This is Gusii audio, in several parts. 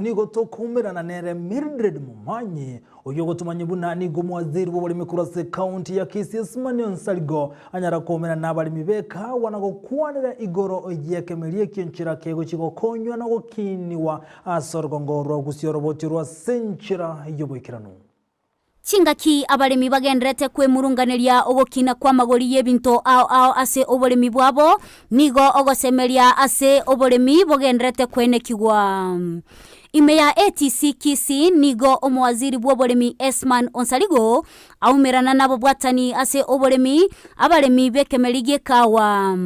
Nigo tokoumerana nere Mildred Momanyi, oyio ogotomanyia buna nigo omowaziri bw'oboremi korwa ase ekaunti ya Kisii Simon Onsarigo anyara koumerana nabaremi b'ekahawa na gokwanera igoro y'ekemeria ekio enchera kegochia gokonywa na gokinigwa ase orogongo rwa Gusii oroboti rwa ase enchera y'oboikeranu. Chingaki abaremi bagendererete kwemurunganeria ogokina kw'amagori y'ebinto ao ao ase oboremi bwabo, nigo ogosemeria ase oboremi bogendererete kwenekigwa. Ime ya ATC Kisii nigo omowaziri bw'oboremi Esman Onsarigo aumerana nabobwatani ase oboremi abaremi b'ekemeri gi'ekawa.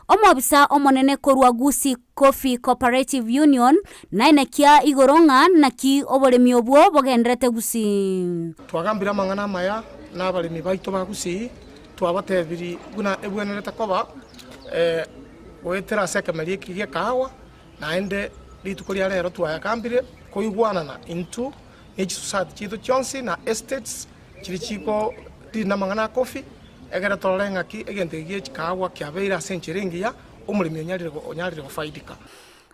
Omobisa omonene korwa Gusii Coffee Cooperative Union, naenekia igoro ng'a naki oboremi obwo bogenderete Gusii. Twagambire amang'ana amaya nabaremi baito ba Gusii, twabatebirie buna ebwenerete koba goetera ase ekemeri eke gi'ekahawa, naende rituko ria rero twayagambire koigwanana intwe ne chisociety chiaito chionsi na estates chiria chiko deal namang'ana a coffee, egere torore ng'aki egento eke gie chikahawa kiabeire ase enchera engiya. Omoremi onyarire onyarire gofaidika.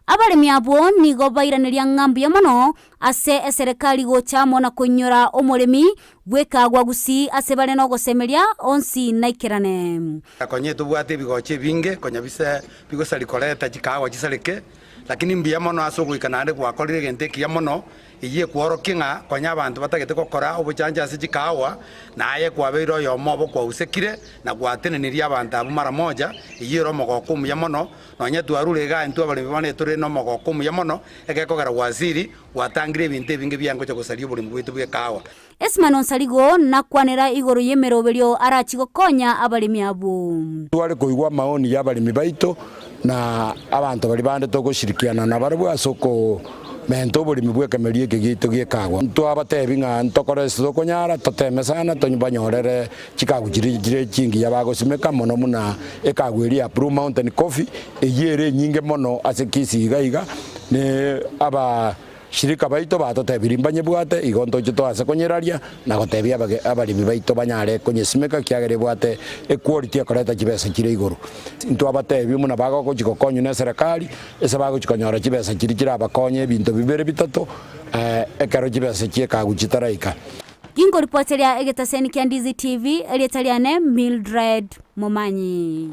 Abaremi abwo nigo bairaneria ng'a mbuya mono ase eserekari gocha amo na koinyora omoremi bw'ekaagwa gusii ase bare nogosemeria onsi naikerane. Konya tobwate ebigocha ebinge konya bise bigosari koreta chikaagwa chisareke, lakini mbuya mono ase ogoika naende gwakorire egento ekiya mono, Eyio ekworokia ng'a konya abanto batagete gokora obochancha ase chikawa, na aye kwabeire oyomo obo kwausekire na gwatenenirie abanto abwo mara moja, eyio ere omogoko omuya mono, nonya twarure igaa intwe abaremi bane tore nomogoko omuya mono, egekogera gwasiri, gwatangire ebinto ebinge biangocha gosaria oboremi bwaito bw'ekawa. Esimani Onsarigo nakwanera igoro y'emeroberio arachie gokonya abaremi abwo. Tware koigwa amaoni y'abaremi baito na abanto baria bande togoshirikiana nabarabwo ase okomenta oboremi bw'ekemeri eke giaito gi'ekagwa. Ntwabatebi ng'a ntokore ase tokonyara, toteme sana tonyobanyorere chikagu chiria chire chingiya bagosimeka mono buna ekagu eria ya Blue Mountain Coffee, eyio ere enyinge mono ase Kisii iga iga, ne aba. Shirika baito batotebirie mbanyebwate, igo ntoche toase konyeraria na gotebia abaremi baito banyare konyesimeka ekiagera ebwate equality ekoreta chibesa chire igoro. Intwabatebie buna bagogochi gokonywa neserekari ase bagochi konyora chibesa chiria chirabakonye ebinto bibere bitato ekero chibesa chiekagu chitaraika. Ginkoripoteria egetaseni kia Ndizi TV, erieta riane Mildred Momanyi.